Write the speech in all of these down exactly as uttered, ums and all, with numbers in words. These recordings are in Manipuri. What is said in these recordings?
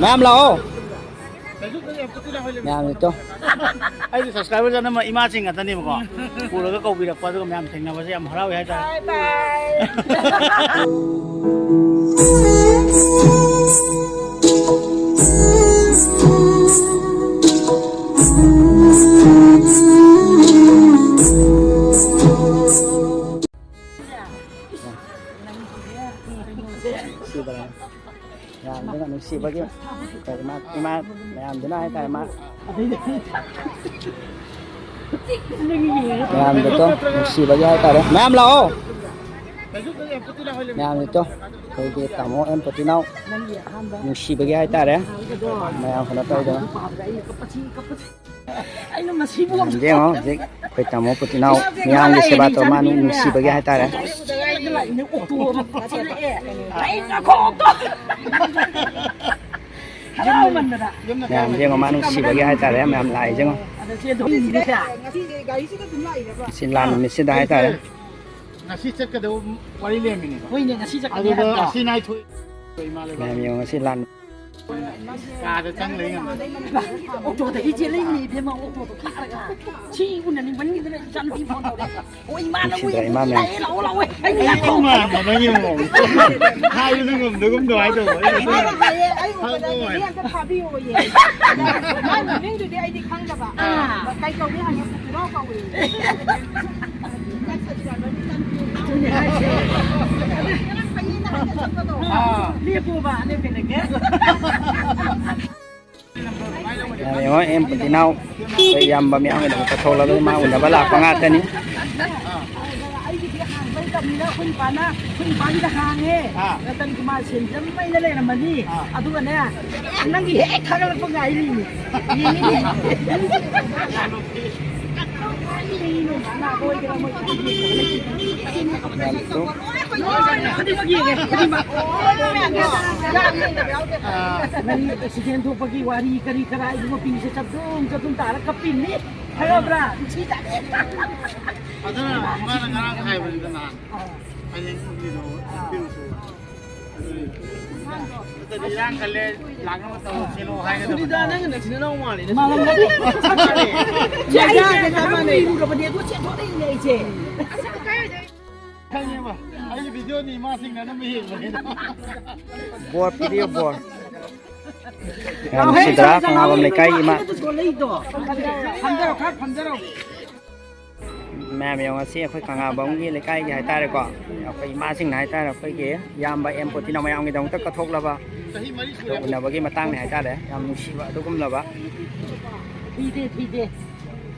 ꯃꯌꯥꯝ ꯂꯥꯛꯑꯣ꯫ ꯃꯌꯥꯝꯁꯦ ꯇꯣ꯫ ꯑꯩꯁꯨ subscriber ꯑꯅꯝꯕ ꯏꯃꯥꯁꯤꯡ ꯉꯥꯛꯇꯅꯦꯕꯀꯣ꯫ ꯄꯨꯔꯒ ꯀꯧꯕꯤꯔꯛꯄ, ꯑꯗꯨꯒ ꯃꯌꯥꯝ ꯊꯦꯡꯅꯕꯁꯦ ꯌꯥꯝ ꯍꯔꯥꯎꯋꯦ ꯍꯥꯏꯇꯥꯔꯦ꯫ Bye bye. ꯁꯤꯗꯅ꯫ ꯃꯌꯥꯝꯗꯨꯅ ꯅꯨꯡꯁꯤꯕꯒꯤ, ꯏꯃꯥ, ꯏꯃꯥ ꯃꯌꯥꯝꯗꯨꯅ ꯍꯥꯏꯇꯥꯔꯦ, ꯃꯥ ꯃꯌꯥꯝꯗꯨꯀꯣ ꯅꯨꯡꯁꯤꯕꯒꯤ ꯍꯥꯏꯇꯥꯔꯦ꯫ ꯃꯌꯥꯝ ꯂꯥꯛꯑꯣ꯫ ꯃꯌꯥꯝꯗꯨꯀꯣ ꯑꯩꯈꯣꯏꯒꯤ ꯇꯥꯃꯣ ꯑꯦꯝ ꯄꯣꯇꯤꯅꯥꯎ ꯅꯨꯡꯁꯤꯕꯒꯤ ꯍꯥꯏꯇꯥꯔꯦ꯫ ꯃꯌꯥꯝ ꯀꯩꯅꯣ ꯇꯧꯗꯅ꯫ ꯑꯩꯅ ꯃꯁꯤꯕꯨ ꯌꯦꯡꯉꯣ ꯍꯧꯖꯤꯛ ꯑꯩꯈꯣꯏ ꯇꯥꯃꯣ ꯄꯨꯇꯤꯅꯥꯎ ꯃꯤꯌꯥꯝꯒꯤ ꯁꯦꯕꯥ ꯇꯧ ꯃꯥ ꯅꯨꯡꯁꯤꯕꯒꯤ ꯍꯥꯏꯇꯥꯔꯦ꯫ ꯑꯩꯅ ꯈꯣꯡꯎꯞꯇꯣ ꯍꯔꯥꯎꯃꯟꯗꯅ꯫ ꯃꯌꯥꯝ ꯌꯦꯡꯉꯣ ꯃꯥ ꯅꯨꯡꯁꯤꯕꯒꯤ ꯍꯥꯏꯇꯥꯔꯦ ꯃꯌꯥꯝ ꯂꯥꯛꯏ ꯌꯦꯡꯉꯣ꯫ ꯑꯗ ꯁꯤ ꯑꯗꯨꯝ ꯁꯤ ꯂꯥꯟ ꯅꯨꯃꯤꯠꯁꯤꯗ ꯍꯥꯏꯇꯥꯔꯦ꯫ ꯉꯁꯤ ꯆꯠꯀꯗꯧꯕ ꯋꯥꯔꯤ ꯂꯩꯔꯝꯃꯤꯅꯦꯕ꯫ ꯍꯣꯏꯅꯦ, ꯉꯁꯤ ꯆꯠꯀꯅꯤ ꯑꯗꯨꯗ ꯍꯥꯏꯕꯗꯣ꯫ ꯑꯁꯤ ꯅꯥꯏꯊꯣꯏ ꯏꯃꯥ ꯂꯩꯕꯥꯛ꯫ ꯃꯌꯥꯝ ꯌꯦꯡꯉꯣ ꯉꯁꯤ ꯂꯥꯟ꯫ ꯀꯥꯗ ꯆꯪ ꯂꯩ ꯉꯝꯗꯦ꯫ ꯑꯣꯇꯣꯗꯒꯤ ꯆꯦꯜꯂꯛꯏꯅꯦ ꯏꯕꯦꯝꯃ, ꯑꯣꯇꯣꯗꯣ ꯈꯥꯔꯒ꯫ ꯁꯤ ꯎꯅꯅꯤꯡꯃꯟꯈꯤꯗꯅ ꯏꯆꯥꯅꯨꯄꯤ phone ꯇꯧꯔꯦ꯫ ꯑꯣ, ꯏꯃꯥ ꯅꯪꯕꯨ ꯅꯨꯡꯁꯤꯗ꯭ꯔꯥ ꯏꯃꯥ ꯃꯌꯥꯝ? ꯂꯥꯛꯑꯦ, ꯂꯥꯛꯑꯣ, ꯂꯥꯛꯑꯣ꯫ ꯑꯩꯅ ꯌꯥꯝ ꯂꯥꯛꯑꯣ꯫ ꯇꯧꯅꯔꯝꯕ ꯅꯪꯒꯤ ꯃꯑꯣꯡꯗꯣ꯫ ꯍꯥꯏꯕꯗꯨ ꯉꯝꯗꯒꯨꯝ ꯇꯧ ꯍꯥꯏ ꯇꯧꯕ꯫ ꯑꯩꯅ ꯏꯃꯥꯅ ꯍꯥꯏꯌꯦ, ꯑꯩ ꯎꯕꯗ ꯍꯥꯏꯗꯣꯛꯑꯣ ꯅꯦꯅꯦ ꯍꯥꯏꯔꯣ꯫ ꯑꯝꯇ ꯐꯥꯕꯤꯌꯣꯌꯦ꯫ ꯃꯥꯏ ꯃꯃꯤꯡꯗꯨꯗꯤ ꯑꯩꯗꯤ ꯈꯪꯗꯕ꯫ ꯑꯥ꯫ ꯀꯩ ꯀꯧꯒꯦ ꯍꯪꯉꯦ, ꯄꯨꯄꯨꯔꯥꯎ ꯀꯧꯋꯦꯌꯦ꯫ ꯑꯗꯨꯅꯦ ꯍꯥꯏꯁꯦ꯫ ꯂꯦꯞꯄꯣꯕ, ꯂꯦꯞꯄꯦ, ꯂꯦꯞꯄꯦ꯫ ꯌꯥꯝ ꯌꯦꯡꯉꯣ, ꯑꯦꯝ ꯄꯨꯇꯤꯅꯥꯎ ꯑꯩꯈꯣꯏ ꯏꯌꯥꯝꯕ ꯃꯌꯥꯝꯒꯤꯗꯃꯛꯇ ꯊꯣꯛꯂꯕꯅꯤ, ꯃꯥ ꯎꯅꯕ ꯂꯥꯛꯄ ꯉꯥꯛꯇꯅꯤ꯫ ꯑꯩꯒꯤꯗꯤ ꯍꯥꯡꯕ ꯍꯩꯇꯕꯅꯤꯅ ꯑꯩꯈꯣꯏ ꯅꯨꯄꯥꯅ, ꯑꯩꯈꯣꯏ ꯅꯨꯄꯥꯒꯤꯗ ꯍꯥꯡꯉꯦ꯫ ꯑꯥ꯫ ꯔꯇꯟ ꯀꯨꯃꯥꯔ ꯁꯦꯟꯖꯝ ꯍꯥꯏꯅ ꯂꯩꯔꯝꯃꯅꯤ꯫ ꯑꯥ꯫ ꯑꯗꯨꯒꯅꯦ, ꯅꯪꯒꯤ ꯍꯦꯛ ꯊꯥꯒꯠꯂꯛꯄ ꯉꯥꯏꯔꯤꯅꯤ꯫ ꯌꯦꯡꯉꯤꯅꯦ꯫ ꯌꯥꯝ ꯇꯣꯛ꯫ ꯈꯨꯗꯤꯡꯃꯛ ꯌꯦꯡꯉꯦ, ꯈꯨꯗꯤꯡꯃꯛ꯫ ꯅꯪ accident ꯊꯣꯛꯄꯒꯤ ꯋꯥꯔꯤ ꯀꯔꯤ ꯀꯔꯥ, ꯏꯕꯨꯡꯉꯣ, ꯄꯤꯁꯦ ꯆꯞꯗꯨꯝ ꯆꯞꯗꯨꯝ ꯇꯥꯔ ꯀꯞꯄꯤꯅꯤ꯫ ꯈꯪꯉꯕ꯭ꯔꯥ? ꯅꯨꯡꯁꯤꯖꯥꯠꯅꯤ꯫ ꯑꯗꯨꯅ ꯃꯥꯅ ꯉꯔꯥꯡ ꯍꯥꯏꯕꯅꯤꯗ ꯅꯍꯥꯟ꯫ ꯑꯥ꯫ ꯍꯌꯦꯡ ꯎꯠꯂꯤꯗꯣ ꯄꯤꯔꯨꯆꯣ꯫ ꯏꯔꯥꯡ ꯈꯜꯂꯦ, ꯂꯥꯛꯅꯕ ꯇꯧ, ꯆꯦꯜꯂꯣ ꯍꯥꯏꯒꯗꯕ꯫ ꯅꯨꯃꯤꯗꯥ, ꯅꯪ ꯅꯆꯤꯟ ꯅꯅꯥꯎ ꯃꯥꯜꯂꯦ꯫ ꯃꯥꯜꯂꯝꯒꯅꯤ꯫ ꯆꯦ, ꯑꯩꯁꯦ ꯆꯦ, ꯆꯦ, ꯆꯞ ꯃꯥꯟꯅꯩ꯫ ꯏꯔꯨꯔꯕꯅꯦ, ꯑꯗꯨ ꯆꯦꯟꯊꯣꯔꯛꯏꯅꯦ ꯑꯩꯁꯦ꯫ ꯈꯪꯉꯦꯕ, ꯑꯩꯒꯤ ꯚꯤꯗꯤꯑꯣꯅꯤ ꯏꯃꯥꯁꯤꯡꯅ ꯑꯅꯝꯕ ꯌꯦꯡꯕꯅꯤꯅ꯫ ꯕꯣꯔ ꯄꯤꯕꯤꯌꯨ, ꯕꯣꯔ꯫ ꯌꯥꯝ ꯅꯨꯡꯁꯤꯗ꯭ꯔꯥ? ꯀꯪꯂꯥꯕꯝ ꯂꯩꯀꯥꯏꯒꯤ ꯏꯃꯥ꯫ ꯐꯝꯗꯔꯣ, ꯈꯔ ꯐꯝꯗꯔꯣ꯫ ꯃꯌꯥꯝ ꯌꯦꯡꯉꯣ, ꯉꯁꯤ ꯑꯩꯈꯣꯏ ꯀꯪꯂꯥꯕꯝꯒꯤ ꯂꯩꯀꯥꯏꯒꯤ ꯍꯥꯏꯇꯥꯔꯦꯀꯣ, ꯑꯩꯈꯣꯏ ꯏꯃꯥꯁꯤꯡꯅ ꯍꯥꯏꯇꯥꯔꯦ, ꯑꯩꯈꯣꯏꯒꯤ ꯏꯌꯥꯝꯕ ꯑꯦꯝ ꯄꯣꯇꯤꯅ ꯃꯌꯥꯝꯒꯤꯗꯃꯛꯇ ꯀꯠꯊꯣꯛꯂꯕ, ꯑꯗꯨ ꯎꯅꯕꯒꯤ ꯃꯇꯥꯡꯅꯤ ꯍꯥꯏꯇꯥꯔꯦ꯫ ꯌꯥꯝ ꯅꯨꯡꯁꯤꯕ ꯑꯗꯨꯒꯨꯝꯂꯕ꯫ ꯊꯤꯗꯦ, ꯊꯤꯗꯦ꯫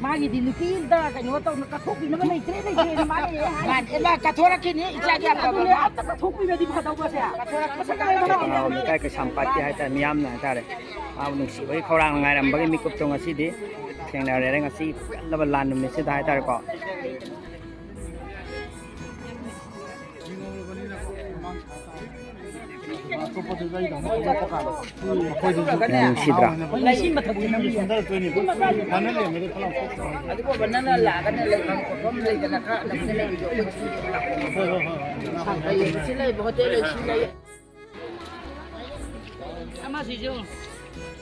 ꯃꯥꯒꯤꯗꯤ ꯅꯨꯄꯤ ꯑꯝꯇ ꯀꯩꯅꯣ ꯇꯧꯅ ꯀꯠꯊꯣꯛꯄꯤꯅꯕ ꯂꯩꯇ꯭ꯔꯦ, ꯂꯩꯇ꯭ꯔꯦꯅ ꯃꯥꯅ ꯍꯦꯛ ꯍꯥꯏ꯫ ꯃꯥꯅꯦ, ꯃꯥ ꯀꯠꯊꯣꯔꯛꯈꯤꯅꯤ, ꯏꯆꯥꯒꯤ ꯑꯗꯨꯅꯦ, ꯑꯐꯕ꯫ ꯑꯝꯇ ꯀꯠꯊꯣꯛꯄꯤꯔꯗꯤ ꯐꯗꯧꯕꯁꯦ꯫ ꯀꯠꯊꯣꯔꯛꯄꯁꯦ ꯀꯩꯅꯣ ꯇꯧꯔꯦ꯫ ꯀꯪꯂꯥꯕꯝ ꯂꯩꯀꯥꯏ ꯀꯩꯁꯥꯝꯄꯥꯠꯀꯤ ꯍꯥꯏꯇꯥꯔꯦ, ꯃꯤꯌꯥꯝꯅ ꯍꯥꯏꯇꯥꯔꯦ, ꯃꯥꯕꯨ ꯅꯨꯡꯁꯤꯕꯒꯤ ꯈꯧꯔꯥꯡꯅ ꯉꯥꯏꯔꯝꯕꯒꯤ ꯃꯤꯀꯨꯞꯇꯣ ꯉꯁꯤꯗꯤ ꯊꯦꯡꯅꯔꯦ꯫ ꯉꯁꯤ ꯀꯜꯂꯕ ꯂꯥꯟ ꯅꯨꯃꯤꯠꯁꯤꯗ ꯍꯥꯏꯇꯥꯔꯦꯀꯣ꯫ ꯌꯥꯝ ꯅꯨꯡꯁꯤꯗ꯭ꯔꯥ? ꯑꯗꯨꯒꯨꯝꯕ ꯅꯪꯅ ꯂꯥꯛꯑꯒꯅ ꯂꯩꯐꯝ ꯈꯣꯠꯐꯝ ꯂꯩꯗꯅ ꯈꯔ ꯑꯅꯛꯄꯗ ꯂꯩꯕꯗꯣ ꯑꯩꯈꯣꯏ ꯁꯤ ꯂꯩꯕ ꯍꯣꯇꯦꯜ ꯂꯩ, ꯁꯤ ꯂꯩ꯫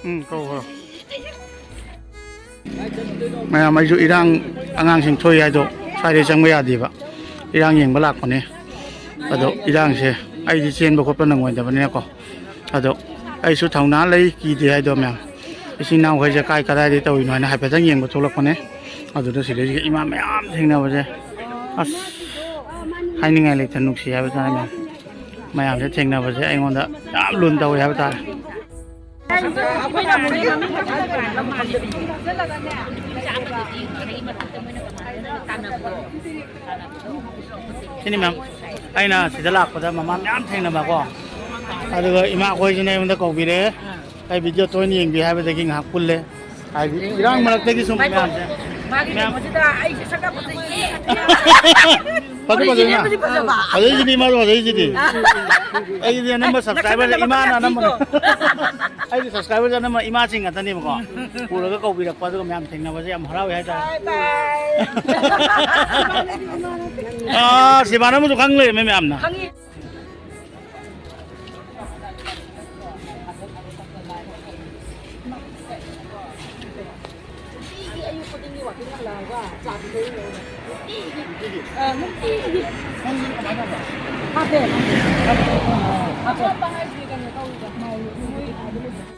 ꯎꯝ, ꯀꯧ, ꯀꯧ꯫ ꯃꯌꯥꯝ, ꯑꯩꯁꯨ ꯏꯔꯥꯡ, ꯑꯉꯥꯡꯁꯤꯡ ꯊꯣꯛꯏ ꯍꯥꯏꯗꯣ ꯁ꯭ꯋꯥꯏꯗꯩ ꯆꯪꯕ ꯌꯥꯗꯦꯕ, ꯏꯔꯥꯡ ꯌꯦꯡꯕ ꯂꯥꯛꯄꯅꯦ꯫ ꯑꯗꯣ ꯏꯔꯥꯡꯁꯦ ꯑꯩꯗꯤ ꯆꯦꯟꯕ ꯈꯣꯠꯄ ꯅꯪꯉꯣꯏꯗꯕꯅꯤꯅꯀꯣ꯫ ꯑꯗꯣ ꯑꯩꯁꯨ ꯊꯧꯅꯥ ꯂꯩ, ꯀꯤꯗꯦ ꯍꯥꯏꯗꯣ ꯃꯌꯥꯝ꯫ ꯏꯆꯤꯟ ꯏꯅꯥꯎꯈꯩꯁꯦ ꯀꯥꯏ ꯀꯗꯥꯏꯗꯩ ꯇꯧꯔꯤꯅꯣ ꯍꯥꯏꯅ ꯍꯥꯏꯐꯦꯠꯇꯪ ꯌꯦꯡꯕ ꯊꯣꯛꯂꯛꯄꯅꯦ꯫ ꯑꯗꯨꯗ ꯁꯤꯗꯩꯁꯤꯗ ꯏꯃꯥ ꯃꯌꯥꯝ ꯊꯦꯡꯅꯕꯁꯦ, ꯑꯁ, ꯍꯥꯏꯅꯤꯡꯉꯥꯏ ꯂꯩꯇꯅ ꯅꯨꯡꯁꯤ ꯍꯥꯏꯕ ꯇꯥꯔꯦ ꯃꯌꯥꯝ꯫ ꯃꯌꯥꯝꯁꯦ ꯊꯦꯡꯅꯕꯁꯦ ꯑꯩꯉꯣꯟꯗ ꯌꯥꯝ ꯂꯨꯅ ꯇꯧꯋꯦ ꯍꯥꯏꯕ ꯇꯥꯔꯦ꯫ ꯁꯤꯅꯤ ꯃꯦꯝ, ꯑꯩꯅ ꯁꯤꯗ ꯂꯥꯛꯄꯗ ꯃꯃꯥ ꯃꯌꯥꯝ ꯊꯦꯡꯅꯕꯀꯣ, ꯑꯗꯨꯒ ꯏꯃꯥ ꯑꯩꯈꯣꯏꯁꯤꯅ ꯑꯩꯉꯣꯟꯗ ꯀꯧꯕꯤꯔꯛꯑꯦ꯫ ꯑꯩ ꯚꯤꯗꯤꯑꯣ ꯇꯣꯏꯅ ꯌꯦꯡꯕꯤ ꯍꯥꯏꯕꯗꯒꯤ ꯉꯥꯏꯍꯥꯛ ꯄꯨꯜꯂꯦ꯫ ꯍꯥꯏꯗꯤ ꯏꯔꯥꯡ ꯃꯔꯛꯇꯒꯤ ꯁꯨꯝ ꯃꯌꯥꯝꯁꯦ꯫ ꯃꯥꯒꯤ ꯃꯌꯥꯝ ꯀꯩꯅꯣꯁꯤꯗ ꯑꯩꯁꯦ ꯁꯛ ꯌꯥꯝ ꯐꯖꯩꯌꯦ꯫ ꯐꯖ ꯐꯖꯩꯅ꯫ ꯑꯩꯒꯤꯗꯤ ꯐꯖꯕ꯫ ꯐꯖꯩꯁꯤꯗꯤ, ꯃꯥꯁꯨ ꯐꯖꯩꯁꯤꯗꯤ꯫ ꯑꯩꯒꯤꯗꯤ ꯑꯅꯝꯕ subscriber ꯅꯁꯛ ꯏꯃꯥꯅ ꯐꯖꯕ ꯑꯅꯝꯕꯅꯦ꯫ ꯌꯥꯝ ꯊꯤꯀꯣ꯫ ꯑꯩꯗꯤ subscriberꯁꯦ ꯑꯅꯝꯕ ꯏꯃꯥꯁꯤꯡ ꯉꯥꯛꯇꯅꯦꯕꯀꯣ꯫ ꯎꯔꯒ ꯀꯧꯕꯤꯔꯛꯄ, ꯑꯗꯨꯒ ꯃꯌꯥꯝ ꯊꯦꯡꯅꯕꯁꯦ ꯌꯥꯝ ꯍꯔꯥꯎꯋꯦ ꯍꯥꯏꯇꯥꯔꯦ꯫ Bye bye꯫ ꯑꯥ, ꯁꯤꯕꯥꯅ ꯑꯃꯁꯨ ꯈꯪ ꯂꯩꯔꯝꯃꯦ ꯃꯌꯥꯝꯅ꯫ ꯈꯪꯉꯤ꯫ ꯍꯥꯞꯄꯦ꯫ ꯍꯥꯞꯄꯦ꯫